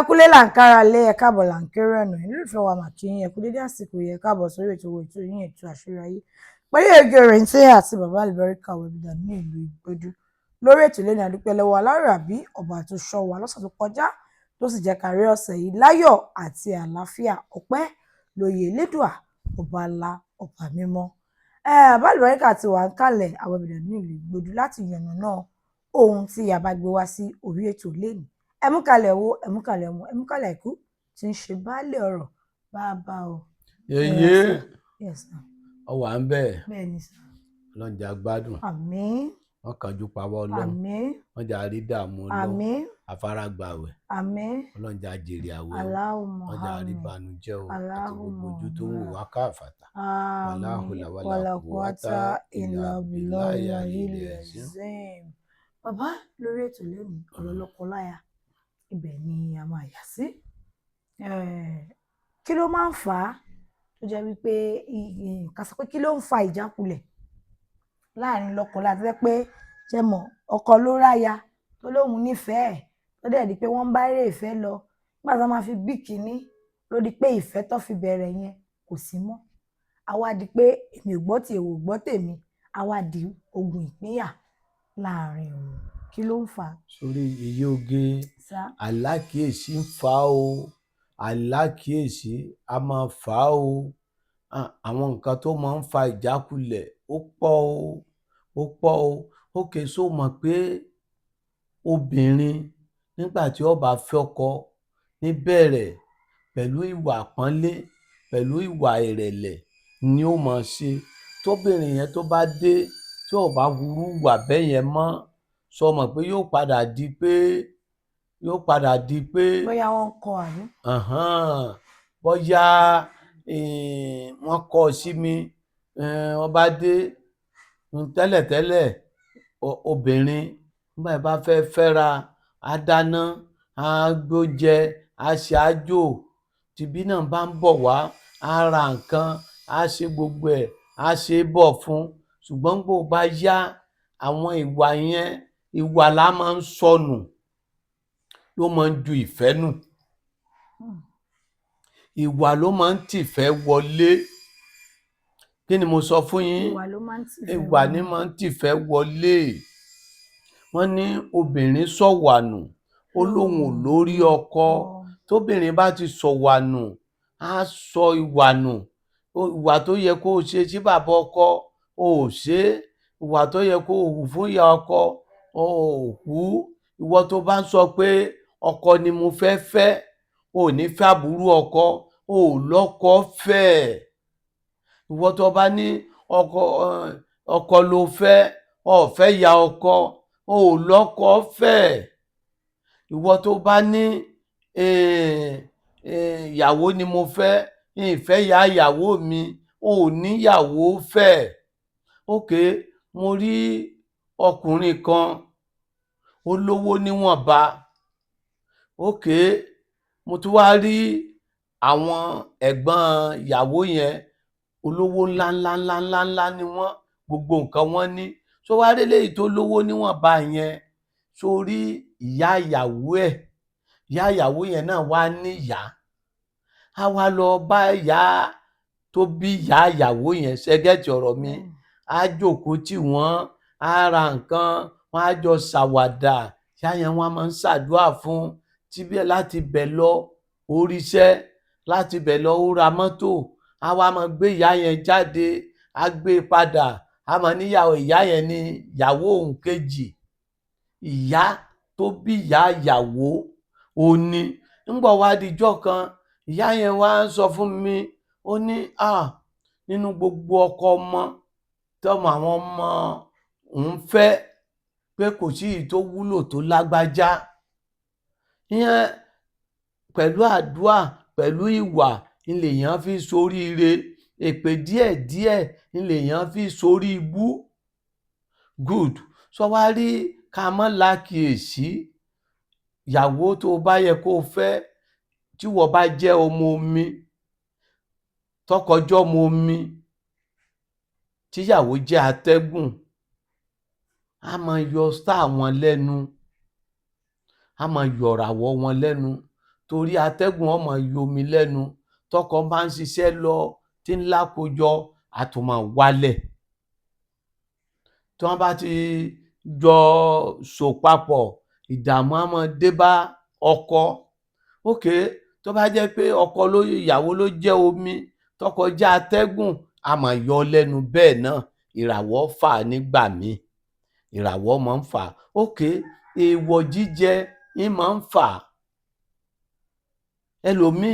Kúlé là ń kára lé, ẹ káàbọ̀ là ń kéré ọ̀nà ìlúfẹ́ wa mà kí yín. Ẹ kú dédé àsìkò yìí, ẹ káàbọ̀ sórí ètò ètò yín, ètò Àṣírí Ayé, pẹ̀lú Ègé Òrèǹtẹ́ àti bàbá àlùbáríkà Wẹ̀bìdà ní ìlú Ìgbódú. Lórí ètò lẹ́nu, àdúpẹ́ lọ́wọ́ aláràbí ọba tó ṣọ́ wa lọ́sẹ̀ tó kọjá, tó sì jẹ́ ká rí ọ̀sẹ̀ yìí láyọ̀ àti àlàáfíà. Ọpẹ́ lóye Elédùà, ọba ńlá, ọba mímọ́. Bàbá àlùbáríkà ti wà ń kalẹ̀, àwọn Wẹ̀bìdà ní ìlú Ìgbódú, láti yànnàná ohun tí a bá gbé wá sí orí ètò lẹ́nu. Ẹ mú kalẹ̀ owó, ẹ mú kalẹ̀ ọmọ, ẹ mú kalẹ̀ àìkú tí ń ṣe baálé ọ̀rọ̀ bàbá o. Yeye. Yes sir. Ọwà ń bẹ. Bẹ́ẹ̀ ni sir. Ọlọ́run jẹ́ agbádùn. Àmín. Wọ́n kánjú pawọ́ Ọlọ́run. Àmín. Wọ́n jẹ́ àrí dààmú Ọlọ́run. Àmín. Afárágbàwẹ̀. Àmín. Ọlọ́run jẹ́ àjèrè àwẹ̀ o. Allahumma. Wọ́n jẹ́ àrí àmín. bànújẹ́ o, àti gbogbo ojú tó ń wò Allahumma. wá káàfàtà. Wàlá Àmín. hùlà wàlá wàlá quwwata quwwata illa illa billahi billahi al-aliyyil al-aliyyil azim. azim. Bàbá, lórí ètò lónìí, ọ̀rọ̀ lọ́kọláya, ibẹ̀ ni a máa yà sí. Kí ló máa ń fà á tó jẹ́ wípé ká sọ pé kí ló ń fa ìjákulẹ̀ láàrin lọ́kọláya, tó jẹ́ pé, ṣe mọ̀, ọkọ ló ráya tó lóun nífẹ̀ẹ́ ẹ̀, tó dẹ̀ di pé wọ́n ń bá eré ìfẹ́ lọ, nígbà tó máa fi bí kínní, ló di pé ìfẹ́ tó fi bẹ̀rẹ̀ yẹn kò sí mọ́, a wá di pé èmi ò gbọ́ tí èwo ò gbọ́ tèmi, a wá di ogun ìpínyà láàrin wọn? Kí ló ń fà á? Sórí iye oge. Sá. Àlákìyèsí ń fà á o, àlákìyèsí a máa fà á o. Àwọn nǹkan tó máa ń fa ìjákulẹ̀ ó pọ̀ o, ó pọ̀ o. Ókè, ṣó mọ̀ pé obìnrin, nígbà tí ó bá fẹ́ ọkọ níbẹ̀rẹ̀, pẹ̀lú ìwà àpọ́nlé, pẹ̀lú ìwà ìrẹ̀lẹ̀ ni ó máa ṣe. Tóbìnrin yẹn tó bá dé, tí ò bá hurú ìwà bẹ́yẹn mọ́, ṣó mọ̀ pé yóò padà di pé Bóyá wọ́n ń kọ àbí. Bóyá wọ́n kọ́ ọ sí mi, wọ́n bá dé tẹ́lẹ̀tẹ́lẹ̀, obìnrin nígbà tí bá fẹ́ fẹ́ra, á dáná, á gbóúnjẹ, á ṣe ájò. Tìbí náà bá ń bọ̀ wá, á ra nǹkan, á ṣe gbogbo ẹ̀, á ṣe é bọ̀ fún. Ṣùgbọ́n bó bá yá, àwọn ìwà yẹn, ìwà la máa ń sọnù, ló máa ń ju ìfẹ́ nù. Ìwà ló máa ń tìfẹ́ wọlé. Kí ni mo sọ fún yín? Ìwà ló máa ń tìfẹ́ Ìwà ní wọlé. máa ń tìfẹ́ wọlé. Wọ́n ní obìnrin sọ̀wànù, ó lóun ò lórí ọkọ. Tóbìnrin bá ti sọ̀wànù, á sọ ìwà nù. Ìwà tó yẹ kó o ṣe sí bàbá ọkọ, o ò ṣe é. Ìwà tó yẹ kó o hù fún ìyá ọkọ, o ò hù ú. Ìwọ tó bá ń sọ pé ọkọ ni mo fẹ́ fẹ́, o ò ní fẹ́ àbúrò ọkọ, o ò lọ́kọ fẹ́. Ìwọ tó bá ní ọkọ, ọkọ ló fẹ́, o ò fẹ́ ìyá ọkọ, o ò lọ́kọ fẹ́. Ìwọ tó bá ní ìyàwó ni mo fẹ́, n ì fẹ́ ìyá ìyàwó mi, o ò níyàwó fẹ́. Okay, mo rí ọkùnrin kan, ó lówó níwọ̀nba. Okay, mo tún wá rí àwọn ẹ̀gbọ́n ìyàwó yẹn, olówó ńlá ńlá ńlá ńlá ńlá ni wọ́n, gbogbo nǹkan wọ́n ní. Ṣó wá rí eléyìí tó lówó níwọ̀nba yẹn? Ṣó rí ìyá ìyàwó ẹ̀? Ìyá ìyàwó yẹn náà wá níyàá, á wá lọ bá ìyá tó bí ìyá ìyàwó yẹn. Ṣé get ọ̀rọ̀ mi? Á jókòó tì wọ́n, á ra nǹkan, wọ́n á jọ ṣàwàdà. Ìyá yẹn, wọ́n máa ń ṣàdúà fún tíbẹ̀. Láti bẹ̀ lọ, ó ríṣẹ́. Láti bẹ̀ lọ, ó ra mọ́tò. Á wá máa gbé ìyá yẹn jáde, á gbé e padà, á máa níyàwó. Ìyá yẹn ní ìyàwó òun kejì, ìyá tó bí ìyá ìyàwó òun ni. Ńgbà wá dijọ́ kan, ìyá yẹn wá ń sọ fún mi, ó ní nínú gbogbo ọkọ ọmọ tọmọ àwọn ọmọ òun fẹ́, pé kò sí èyí tó wúlò tó lágbájá. Ìyẹn pẹ̀lú àdúà, pẹ̀lú ìwà ń lèèyàn fi ṣoríire. Èpè díẹ̀díẹ̀ ń lèèyàn fi ṣorí ibú. Good. Sọ wá rí, ká mọ́ lákìyèsí ìyàwó tó bá yẹ kó o fẹ́. Tíwọ bá jẹ́ ọmọ omi, tọkọ jọ́mọ omi, tíyàwó jẹ́ atẹ́gùn, á máa yọ star wọn lẹ́nu, á máa yọ̀ràwọ̀ wọn lẹ́nu. Tó Torí atẹ́gùn ó máa yomi lẹ́nu. Tọkọ bá ń ṣiṣẹ́ lọ tí ń lákojọ, á tún máa wálẹ̀. Tí wọ́n bá ti jọ sò papọ̀, ìdààmú á máa dé bá ọkọ. Okay, tó bá jẹ́ pé ọkọ ló, ìyàwó ló jẹ́ omi, tọkọ jẹ́ atẹ́gùn, á máa yọ ọ́ lẹ́nu bẹ́ẹ̀ náà. Ìràwọ̀ fà á nígbà míì. Ìràwọ̀ máa ń fà á. Okay, èèwọ̀ jíjẹ ń máa ń fà á. Ẹlòmíì,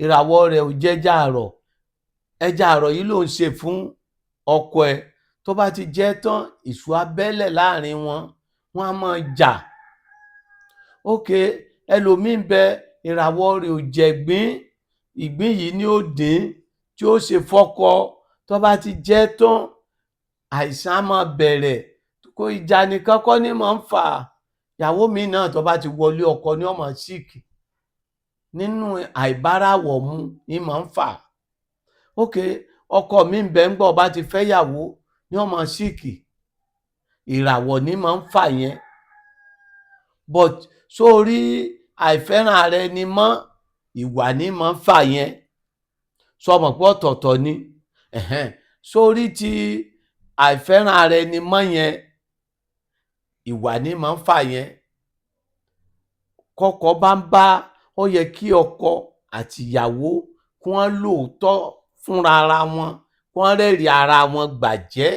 ìràwọ̀ rẹ̀ ò jẹja àrọ̀. Ẹja àrọ̀ yìí ló ń ṣe fún ọkọ ẹ̀. Tó bá ti jẹ ẹ́ tán, ìṣù á bẹ́lẹ̀ láàrin wọn, wọ́n á máa jà. Okay, ẹlòmíì ń bẹ, ìràwọ̀ rẹ̀ ò jẹ̀gbín. Ìgbín yìí ni ó dín tí ó ṣe fọ́kọ. Tó bá ti jẹ ẹ́ tán, àìsàn á máa bẹ̀rẹ̀. Kò ìjà nìkan kọ́ ní máa ń fà á. Ìyàwó míì náà tó bá ti wọlé ọkọ ni ó máa sick. Nínú àìbáráwọ̀ mu ní máa ń fà á. Okay, ọkọ míì ń bẹ, ńgbà ó bá ti fẹ́yàwó ni ó máa sick. Ìràwọ̀ ní máa ń fà yẹn. But ṣó o rí àìfẹ́ràn ara ẹni mọ́, ìwà ní máa ń fà yẹn. Ṣo mọ̀ pé ọ̀tọ̀ọ̀tọ̀ ni? Ẹ̀hẹ́n. Ṣó o rí ti àìfẹ́ràn ara ẹni mọ́ yẹn, ìwà ní máa ń fà yẹn. Kọ́kọ bá ń bá, ó yẹ kí ọkọ àti ìyàwó kí wọ́n lóòótọ́ fúnra ara wọn, kí wọ́n rẹ́rìí ara wọn gbàjẹ́.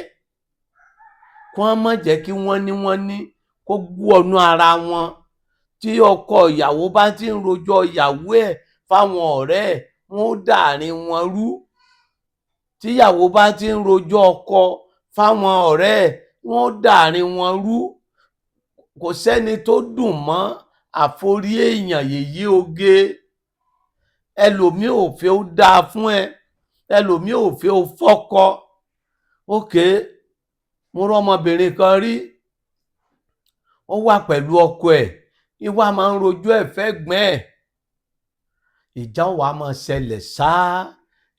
Kí wọ́n má jẹ́ kí wọ́n ní wọ́n ní kó wọnú ara wọn. Tí ọkọ ìyàwó bá ti ń rojọ́ ìyàwó ẹ̀ fáwọn ọ̀rẹ́ ẹ̀, wọ́n ó dàárín wọn rú. Tíyàwó bá ti ń rojọ́ ọkọ fáwọn ọ̀rẹ́ ẹ̀, wọ́n ó dàárín wọn rú. Kò sẹ́ni tó dùn mọ́ àforí èèyàn yèyé oge. Ẹlòmíì ò fẹ́ ó dáa fún ẹ, ẹlòmíì ò fẹ́ ó fọ́kọ. Okay, mo rọ́mọbìnrin kan rí, ó wà pẹ̀lú ọkọ ẹ̀, í wá máa ń rojọ́ ẹ̀ fẹ́gbọ́n ẹ̀. Ìjà ó wá máa ṣẹlẹ̀ ṣáá,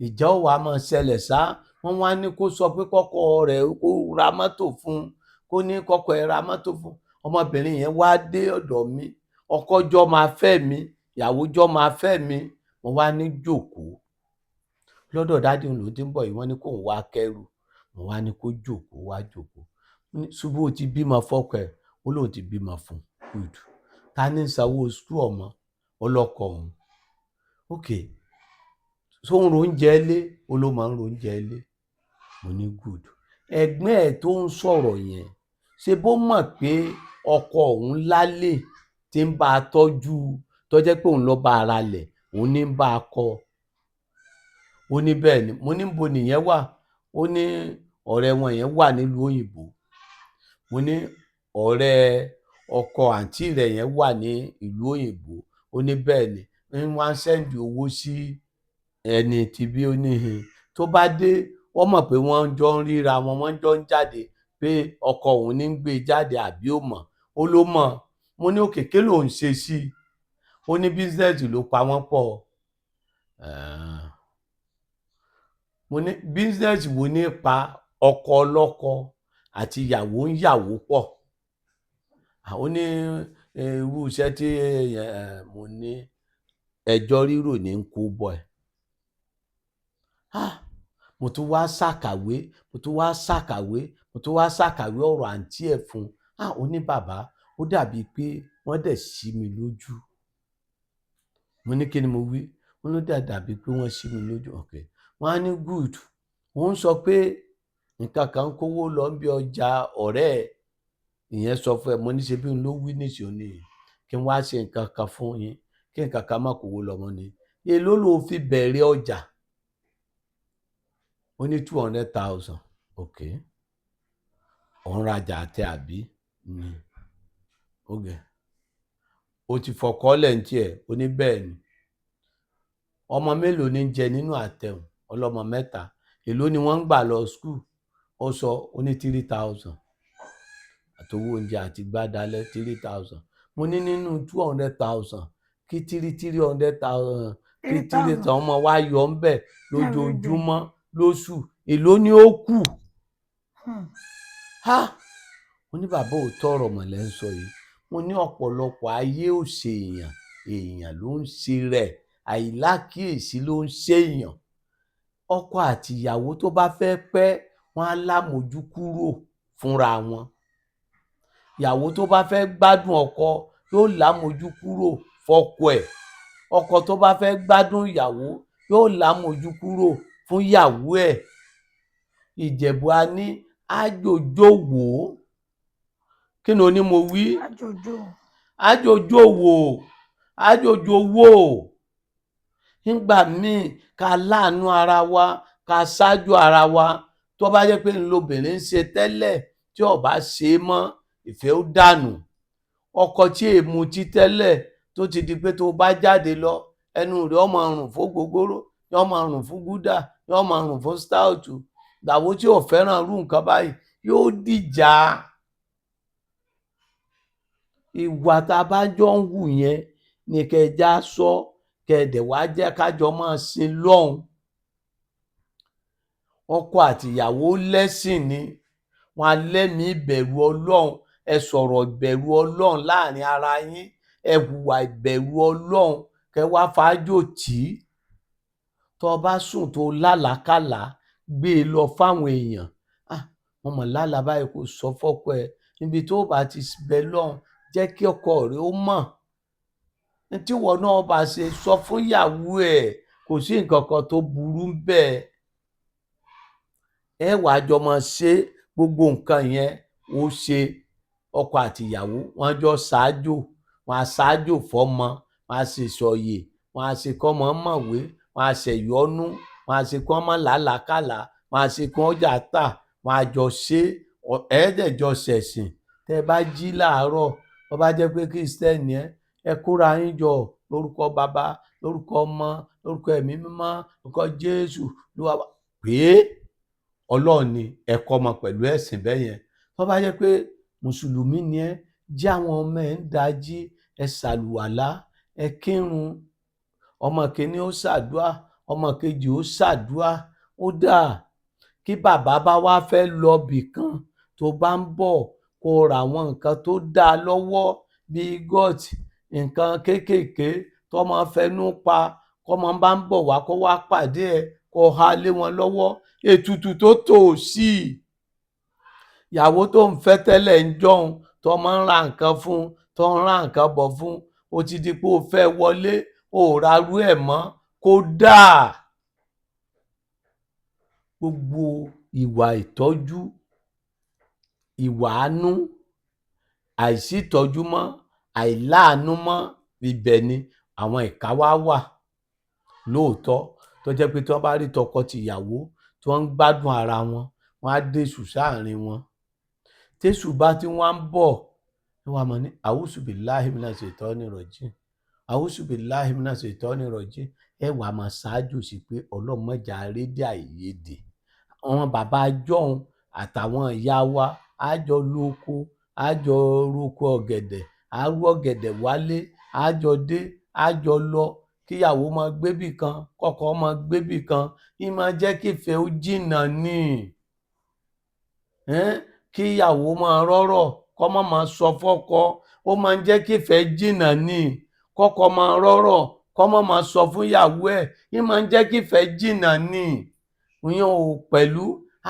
ìjà ó wá máa ṣẹlẹ̀ ṣáá. Wọ́n wá ní kó sọ pé kọ́kọ rẹ̀ kó ra mọ́tò fún un, kó ní kọ́kọ ẹ̀ ra mọ́tò fún un. Ọmọbìnrin yẹn wá dé ọ̀dọ̀ mi. Ọkọ jọ́ máa fẹ́ mi, ìyàwó jọ́ máa fẹ́ mi. Mo wá ní jókòó. Lọ́dọ̀ daddy òun lòún ti ń bọ̀ yìí, wọ́n ní kóun wá kẹ́rù. Mo wá ní kó jókòó, wá jókòó. Mo ní ṣùgbọ́n o ti bímọ fọ́kọ ẹ̀? Ó lóun ti bímọ fún un. Good. Ta ní ń sanwó school ọmọ? Ó lọ́kọ òun. Okay, ṣó ń roúnjẹ lé? Ó ló máa ń roúnjẹ lé. Mo ní good. Ẹ̀gbọ́n ẹ̀ tó ń sọ̀rọ̀ yẹn, ṣé bó mọ̀ pé ọkọ òun lálè tí ń bá a tọ́jú, tó jẹ́ pé òun ló bá ara lẹ̀, òun ní ń bá a kọ́? Ó ní bẹ́ẹ̀ ni. Mo ní níbo nìyẹn wà? Ó ní ọ̀rẹ́ wọn yẹn wà nílùú òyìnbó. Mo ní ọ̀rẹ́ ọkọ àǹtí rẹ̀ yẹn wà ní ìlú òyìnbó. Ó ní bẹ́ẹ̀ ni. Ń wá ń send owó sí ẹni tí bí ó ní hin. Tó bá dé, wọ́n mọ̀ pé wọ́n jọ ń ríra wọn, wọ́n jọ ń jáde, pé ọkọ òun ní ń gbé e jáde àbí ó mọ̀? Ó ló mọ̀. Mo ní okay, kí ló ń ṣe sí i? Ó ní business ló pa wọ́n pọ̀. Mo ní business wo ní pa ọkọ ọlọ́kọ àti ìyàwó ń yàwó pọ̀? Ó ní irú iṣẹ́ tí mo ní ẹjọ́ rírò ní ń kó bọ̀ ẹ́. Ah! Mo tún wá ṣàkàwé, mo tún wá ṣàkàwé, mo tún wá ṣàkàwé ọ̀rọ̀ àǹtí ẹ̀ fún un. Ah! Ó ní bàbá, ó dàbí pé wọ́n dẹ̀ ṣí mi lójú. Mo ní kí ni mo wí? Ó ló dẹ̀ dàbí pé wọ́n ṣí mi lójú. Okay. Wọ́n á ní good. Òun sọ pé nǹkan kan ń kówó lọ bí ọjà ọ̀rẹ́ ẹ̀. Ìyẹn sọ fún ẹ. Mo ní ṣe bí n ló wí nísìnyí ní kí n wá ṣe nǹkan kan fún yín, kí nǹkan kan má kówó lọ mọ́ ni. Èló ló fi bẹ̀rẹ̀ ọjà? Ó ní 200,000. Okay. Ò ń rajà àtẹ àbí? Ní. Okay. O ti fọkọ́lẹ̀ ń tiẹ̀. Ó ní bẹ́ẹ̀ ni. Ọmọ mélòó ní ń jẹ nínú àtẹ̀hùn? Ọlọ́mọ mẹ́ta. Èló ni wọ́n ń gbà lọ school? Ó sọ, ó ní 3,000. Àtowó oúnjẹ àti gbádalẹ̀ 3,000. Mo ní nínú 200,000, kí three three hundred thousand, kí three thousand ọmọ wa yọ ń bẹ̀ lójoojúmọ́ lóṣù, èló ni ó kù? Ha! Mo ní bàbá, òótọ́ ọ̀rọ̀ mọ̀lẹ́ ń sọ yìí. Mo ní ọ̀pọ̀lọpọ̀ ayé ò ṣe èèyàn. Èèyàn ló ń ṣe rẹ̀, àìlákíyèsí ló ń ṣèèyàn. Ọkọ àtìyàwó tó bá fẹ́ pẹ́, wọ́n á lámòójúkúrò fúnra wọn. Ìyàwó tó bá fẹ́ gbádùn ọkọ yóò lámòójúkúrò fọ́kọ ẹ̀. Ọkọ tó bá fẹ́ gbádùn ìyàwó yóò lámòójúkúrò fún ìyàwó ẹ̀. Ìjẹ̀bú á ní ájòjòwò. Kí ni o ní mo wí? Àjòjò. Ájòjòwò, ájòjòwò. Nígbà míì, ká láàánú ara wa, ká ṣáájú ara wa. Tó bá jẹ́ pé ń lobìnrin ń ṣe tẹ́lẹ̀, tí ò bá ṣe é mọ́, ìfẹ́ ó dànù. Ọkọ tí è mutí tẹ́lẹ̀, tó ti di pé tó bá jáde lọ, ẹnu rẹ̀ ó máa rùn fógógóró, yó máa rùn fún gúdà, yó máa rùn fún stout. Ìyàwó tí ò fẹ́ràn irú nǹkan báyìí yóò dìjà. Ìwà tá a bá jọ ń hù yẹn ni kẹ́ ẹ já sọ, kẹ́ ẹ dẹ̀ wá jẹ́ ká jọ máa sin lọ́hùn. Ọkọ àtìyàwó lẹ́sìn ni, wọn á lẹ́mìí ìbẹ̀rù Ọlọ́run. Ẹ sọ̀rọ̀ ìbẹ̀rù Ọlọ́run láàrin ara yín, ẹ hùwà ìbẹ̀rù Ọlọ́run, kẹ́ wá fàájò tì í. Tó o bá sùn tó o lálàákàlàá, gbé e lọ fáwọn èèyàn. Ah, mo mọ̀ lálàá báyìí, kó sọ fọ́kọ ẹ. Níbi tó o bá ti bẹ lọ́hùn, jẹ́ kí ọkọ rẹ ó mọ̀. Ní tíwọ náà bá ṣe, sọ fún ìyàwó ẹ, kò sí nǹkan kan tó burú ńbẹ̀. Ẹ wàá jọ máa ṣe gbogbo nǹkan yẹn. Ó ṣe ọkọ àtìyàwó, wọ́n jọ ṣáájò, wọ́n á ṣáájò fọ́mọ, wọ́n á ṣe sọ̀yè, wọ́n á ṣe kọ́mọ mọ̀wé, wọ́n á ṣẹ̀yọ́nú, wọ́n á ṣe kí wọ́n má làálàákàlàá, wọ́n á ṣe kí wọ́n jà tà, wọ́n á jọ ṣe é, ẹ dẹ̀ jọ ṣẹ̀sìn. Tẹ́ ẹ bá jí láàárọ̀, bó bá jẹ́ pé Kírísítẹ́nì ẹ́, ẹ kóra yín jọ lórúkọ Baba, lórúkọ Ọmọ, lórúkọ Ẹ̀mí Mímọ́, lórúkọ Jésù Olúwa wa, pé Ọlọ́run ni ẹ kọ́ ọmọ pẹ̀lú ẹ̀sìn bẹ́yẹn. Tó bá jẹ́ pé Mùsùlùmí ni ẹ́, jí àwọn ọmọ ẹ̀ ń dají, ẹ ṣàlùwàlá, ẹ kírun. Ọmọ kìíní ó ṣàdúà, ọmọ kejì ó ṣàdúà. Ó dáa kí bàbá bá wá fẹ́ lọ bì kan, tó bá ń bọ̀, kó ra àwọn nǹkan tó dáa lọ́wọ́ bíi gọ́ọ̀tì, nǹkan kéékèèké tọ́mọ fẹnu pa, kọ́mọ bá ń bọ̀ wá kó wá pàdé ẹ, kó há lé wọn lọ́wọ́. Ètùtù tó tò sí i. Ìyàwó tó ń fẹ́ tẹ́lẹ̀ ń jọun, tó máa ń ra nǹkan fún, tó ń ra nǹkan bọ̀ fún, ó ti di pé o fẹ́ wọlé, o ò rarú ẹ̀ mọ́, kó dáa. Gbogbo ìwà ìtọ́jú, ìwà àánú, àìsí ìtọ́jú mọ́, àìláàánú mọ́, ibẹ̀ ni àwọn ìkà wá wà lóòótọ́, tó jẹ́ pé tí wọ́n bá rí tọkọ-tìyàwó tí wọ́n ń gbádùn ara wọn, wọ́n á dèṣù sáàrin wọn. Téṣù bá tí wọ́n ń bọ̀, wọ́n á mọ̀ ní àwùsù bìláhì mina ṣètọ́ni rọ̀jí, àwùsù bìláhì mina ṣètọ́ni rọ̀jí. Ẹ wàá máa ṣáájú sí pé Ọlọ́run má jẹ́ á rédè àìyedè. Àwọn bàbá jọ́hun àtàwọn ìyá wa á jọ lóko, á jọ roko ọ̀gẹ̀dẹ̀, á rú ọ̀gẹ̀dẹ̀ wálé, á jọ dé, á jọ lọ. Kíyàwó máa gbébì kan, kọ́kọ máa gbébì kan, í máa jẹ́ kífẹ̀ẹ́ ó jìnnà ni. Kíyàwó máa rọ́rọ̀, kó má máa sọ fọ́kọ, ó máa ń jẹ́ kífẹ̀ẹ́ jìnnà ni. Kọ́kọ máa rọ́rọ̀, kó má máa sọ fún ìyàwó ẹ̀, í máa ń jẹ́ kífẹ̀ẹ́ jìnnà ni. Ìyẹn ò pẹ̀lú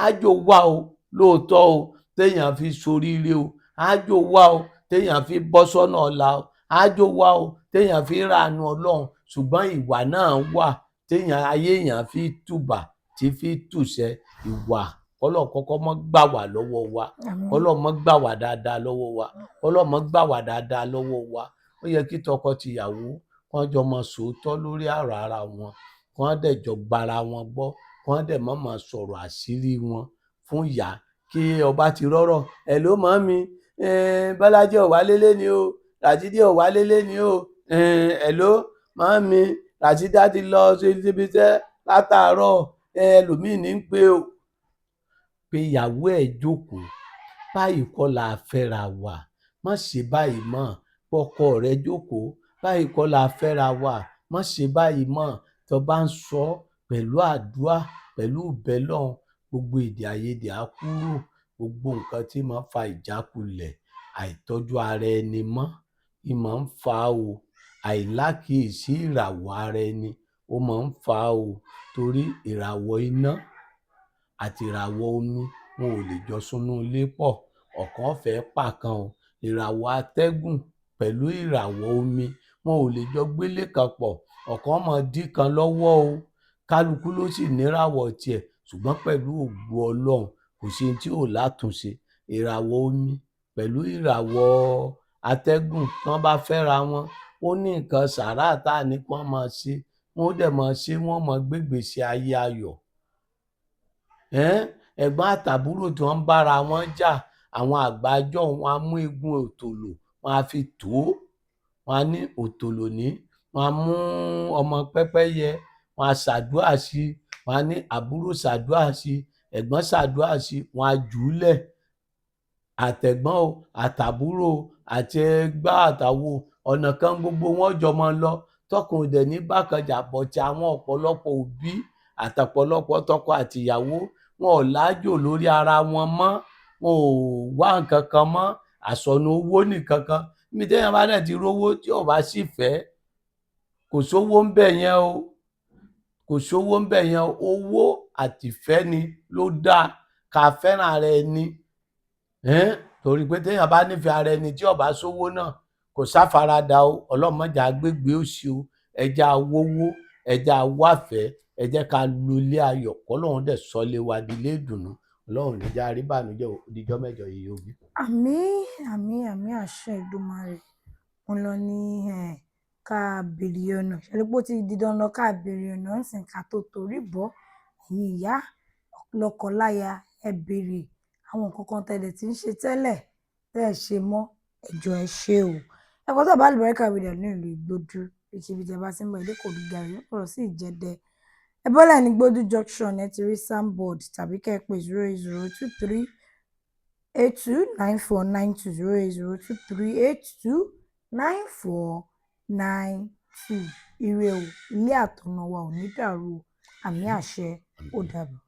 ájò wà o, lóòótọ́ o, téèyàn fi ṣoríire o, ájò wà o, téèyàn fi bọ́ sọ́nà ọ̀la o, ájò wà o, téèyàn fi ráàánú Ọlọ́run. Ṣùgbọ́n ìwà náà wà téèyàn ayé èèyàn fi tùbà tí fi tùṣẹ. Ìwà kọ́lọ́run kọ́kọ́ mọ́ gbà wá lọ́wọ́ wa, kọ́lọ́run mọ́ gbà wá dáadáa lọ́wọ́ wa, kọ́lọ́run mọ́ gbà wá dáadáa lọ́wọ́ wa. Ó yẹ kí tọkọ-tìyàwó kán jọ máa sòótọ́ lórí ọ̀rọ̀ ara wọn, kán dẹ̀ jọ gbara wọn gbọ́, kán dẹ̀ má máa sọ̀rọ̀ àṣírí wọn fún ìyá. Kí ọba ti rọ́rọ̀, hello màámi, Bọ́lájí ò wálé lénìí o, Ràṣídì ò wálé lénìí o, hello màámi, Ràṣídà ti lọ síbi iṣẹ́ látàárọ̀, ẹlòmíì ní ń pè o. Pé ìyàwó ẹ̀ jókòó, báyìí kọ́ la fẹ́ra wa, má ṣe báyìí mọ́. Pọkọ rẹ jókòó, báyìí kọ́ la fẹ́ra wa, má ṣe báyìí mọ́. Tó bá ń sọ pẹ̀lú àdúà, pẹ̀lú ìbẹ́lọ́hun, gbogbo èdè àìyedè á kúrò. Gbogbo nǹkan tí máa ń fa ìjákulẹ̀, àìtọ́jú ara ẹni mọ́, í máa ń fà á o. Àìlákìísí ìràwọ̀ ara ẹni ó máa ń fà á o, torí ìràwọ̀ iná àti ìràwọ̀ omi wọn ò lè jọ súnú ilé pọ̀, ọ̀kan fẹ́ pàkan o. Ìràwọ̀ atẹ́gùn pẹ̀lú ìràwọ̀ omi wọn ò lè jọ gbélé kan pọ̀, ọ̀kan máa dí kan lọ́wọ́ o. Kálukú ló sì níràwọ̀ tiẹ̀, ṣùgbọ́n pẹ̀lú ògo Ọlọ́run, kò sí ohun tí ò látúnṣe. Ìràwọ̀ omi pẹ̀lú ìràwọ̀ atẹ́gùn, tí wọ́n bá fẹ́ra wọn, ó ní nǹkan sàárà tá a ní kí wọ́n máa ṣe, wọ́n ó dẹ̀ máa ṣe, wọ́n máa gbégbèsè ayé ayọ̀. Ẹ̀gbọ́n àtàbúrò tí wọ́n ń bára wọn jà, àwọn àgbà ijọ́un wọn á mú eegun òtòlò, wọn á fi tò ó, wọn á ní òtòlò ní, wọn á mú ọmọ pẹ́pẹ́yẹ, wọn á ṣàdúà sí i, wọn á ní àbúrò ṣàdúà sí i, ẹ̀gbọ́n ṣàdúà sí i, wọn á jù ú lẹ̀. Àtẹ̀gbọ́n o, àtàbúrò o, àti ẹgbá àtàwo, ọ̀nà kan gbogbo wọn jọ máa lọ, tọkàn ò dẹ̀ ní bákan jà. Bọ̀ tí àwọn ọ̀pọ̀lọpọ̀ òbí àtọ̀pọ̀lọpọ̀ tọkọ àtìyàwó, wọn ò lájò lórí ara wọn mọ́, wọn ò wá nǹkan kan mọ́, àsọnù owó nìkan kan. Níbi téèyàn bá dẹ̀ ti rówó tí ò bá sì fẹ́, kò sówó ńbẹ̀ yẹn o, kò sówó ńbẹ̀ yẹn o. Owó àtìfẹ́ ni ló dáa, ká fẹ́ràn ara ẹni, torí pé téèyàn bá nífẹ̀ẹ́ ara ẹni tí ò bá sówó náà, kò sáfaradà o. Ọlọ́run má jẹ́ á gbégbé òṣì o. Ẹ jẹ́ á wówó, ẹ jẹ́ á wáfẹ̀ẹ́, ẹ jẹ́ ká lo ilé ayọ̀, kọ́lọ́run dẹ̀ sọlé wa di ilé ìdùnnú. Ọlọ́run ò ní jẹ́ á rí ìbànújẹ́ o. Ó dijọ́ mẹ́jọ, yèyé òbí. Àmín, àmín, àmín, àṣẹ Èdùmàrè. Mo lọ ní ká béèrè ọ̀nà. Ṣe rí pé ó ti di dandan ká béèrè ọ̀nà ńsìn ká tó torí bọ̀? Ẹ̀yin ìyá lọ́kọ-láya, ẹ béèrè àwọn nǹkan kan tẹ́ dẹ̀ ti ń ṣe tẹ́lẹ̀ tẹ́ ẹ ṣe mọ́, ẹ jọ̀ọ́ ẹ ṣé o. Ẹ kọ́ tó bá Àlùbáríkà Radio ní ìlú Ìgbòdú, ibikíbi tí ẹ bá ti ń bọ̀, ẹ dé Ìkòròdú Garage, ó lọ sí Ìjẹdẹ. Ẹ bọ́lẹ̀ ní Gbódú Junction, ẹ ti rí signboard, tàbí kẹ́ ẹ pè 08023829492, 08023829492. Ire o, ilé àtọ̀nà wa ò ní dàrú o. Àmín àṣẹ, ó dàbọ̀.